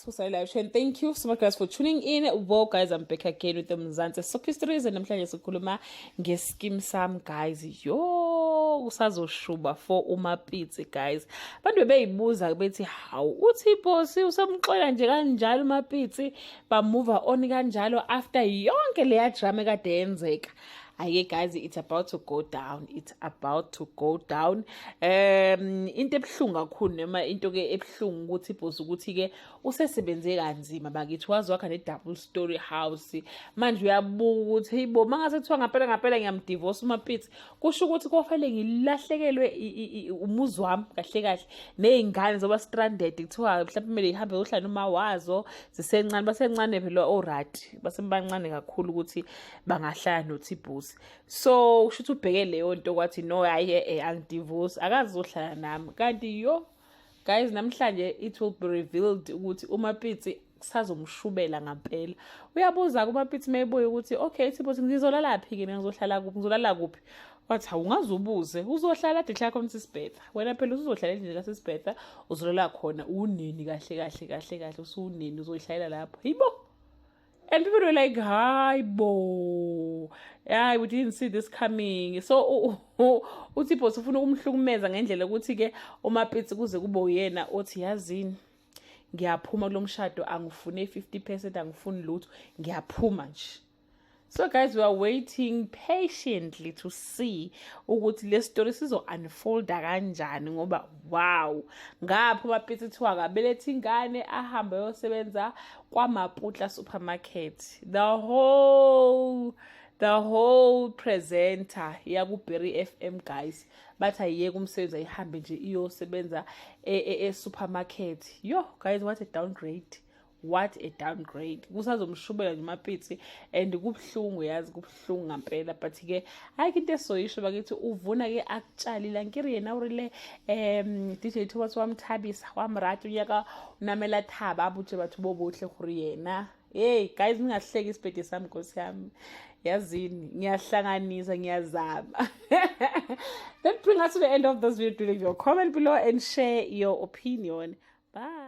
To Sunny Live Show and thank you so much, guys, for tuning in. Well, guys, I'm back again with the Mzansi Soapie Stories and namhlanje sikhuluma nge-Skeem Saam, guys. Yo, usazoshuba for uMapitsi, guys. Abantu bebeyibuza bethi, hawu, uthi boss usamxola nje kanjalo uMapitsi, ba-move on kanjalo after yonke leya drama ekade yenzeka. Aye guys, it's about to go down, it's about to go down. Into ebuhlungu kakhulu noma into ke ebuhlungu ukuthi boss ukuthi ke usesebenze kanzima bakithi, wazi wakha ne double story house. Manje uyabuka ukuthi, hey bo, mangase kuthiwa ngampela ngampela ngiyamdivorce uMapitsi, kusho ukuthi kofanele ngilahlekelwe umuzi wami kahle kahle, nezingane zoba stranded. Kuthiwa mhlawumbe kumele ihambe yohlala noma wazo zisencane, basencane phela orati, basebancane kakhulu ukuthi bangahlala noTbose. So kusho ukuthi ubheke leyo nto, kwathi no, hayi, angidivorce, akazohlala nami. Kanti yo guys, namhlanje it will be revealed ukuthi uMapitsi kusazomshubela ngampela. Uyabuza kuMapitsi mayebuya ukuthi, okay Tbose, ngizolala phi ke mina? Ngizohlala kuphi? Ngizolala kuphi? Wathi, awungaze ubuze, uzohlala ade hlala khona sisibhetha wena phela, uzohlala endlini kasisibhetha, uzolala khona unini kahle kahle kahle kahle, usunini uzoyihlalela lapho. Yibo. And people were like, "Hi, bo. Yeah, we didn't see this coming." So, uTbose ufuna ukumhlukumeza ngendlela ukuthi-ke uMapitsi kuze kube uyena othi, yazini, ngiyaphuma kulo mshado, angifune 50%, angifuni lutho, ngiyaphuma nje. So guys, we are waiting patiently to see ukuthi le story sizo unfolda kanjani, ngoba wow, ngapha uMapitsi kuthiwa akabelethe ingane, ahambe ayosebenza kwaMaputla Supermarket. The whole presenter yaku-Berry FM, guys, bathi ayiyeke umsebenzi, ayihambe nje iyosebenza e-supermarket. Yo guys, what a downgrade, what a downgrade. Kusazomshubela nje uMapitsi and kubuhlungu, yazi, kubuhlungu ngampela, but-ke ayikho into esizoyisho bakithi, uvuna-ke akutshalile. Ankiri yena urile DJ Thomas wamthabisa, wamrata unyaka unamela thaba abutshe batho bo bohle gore yena. Hey guys, ningahleki isibhedi sami, nkosi yami, yazini ngiyahlanganisa, ngiyazama. That bring us to the end of this video. Do leave your comment below and share your opinion. Bye.